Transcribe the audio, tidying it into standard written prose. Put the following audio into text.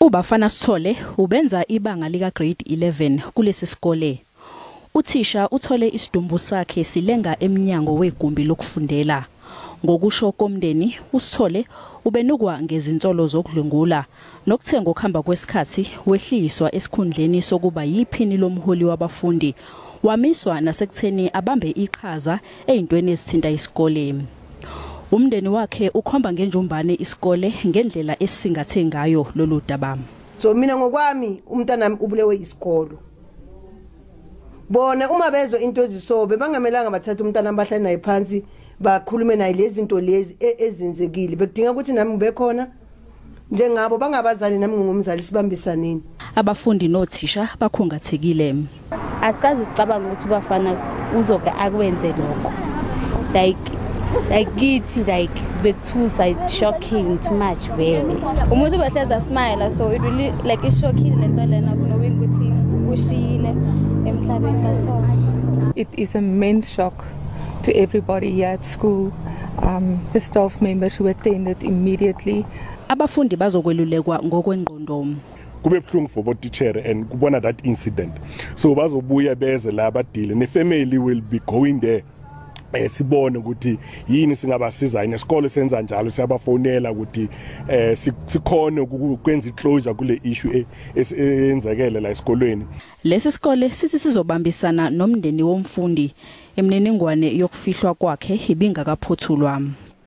UBafana Sithole ubenza ibanga lika grade 11 kulesi sikole. Uthisha uthole isidumbu sakhe silenga emnyango wegumbi lokufundela. Ngokusho komndeni, uSithole ubenukwa ngezinsolo zokudlwengula nokuthe ngokuhamba kwesikhathi wehliswa esikhundleni sokuba yiphini lomholi wabafundi, wamiswa nasekutheni abambe iqhaza ezintweni ezithinta isikole. Umndeni wakhe ukhomba ngenjumbane isikole ngendlela esisingathe ngayo lolu daba. So mina ngokwami umntanami ubulewe isikolo. Bona uma bezwe into ezisobe bangamelanga bathatha umntanami bahlale naye phansi bakhulume naye lezi zinto lezi ezenzekile. Bekudinga ukuthi nami ngibe khona njengabo bangabazali nami ngingumzali sibambisaneni. Abafundi nothisha bakhungathekile. Asikaze sicabanga ukuthi uBafana uzoke akwenze lokho. Like kithi like bekuthusa, it's shocking too much vele. Umuntu behleza smile, so it really like is shocking lento lena knowing ukuthi ushiyile emhlabeni kaSona. It is a immense shock to everybody here at school, the staff members who attended immediately. Abafundi bazokwelulekwa ngokwengqondo. Kube buhlungu for botitshere and kubona that incident, so bazobuya beze la badile ne family will be going there, sibone ukuthi yini singabasiza yini. Isikole senza njalo, siyabafonela ukuthi sikhone ukwenza iclosure kule issue eyenzekele la esikolweni. Lesi sikole sithi sizobambisana nomndeni womfundi. Imininingwane yokufihlwa kwakhe ibingakaphothulwa.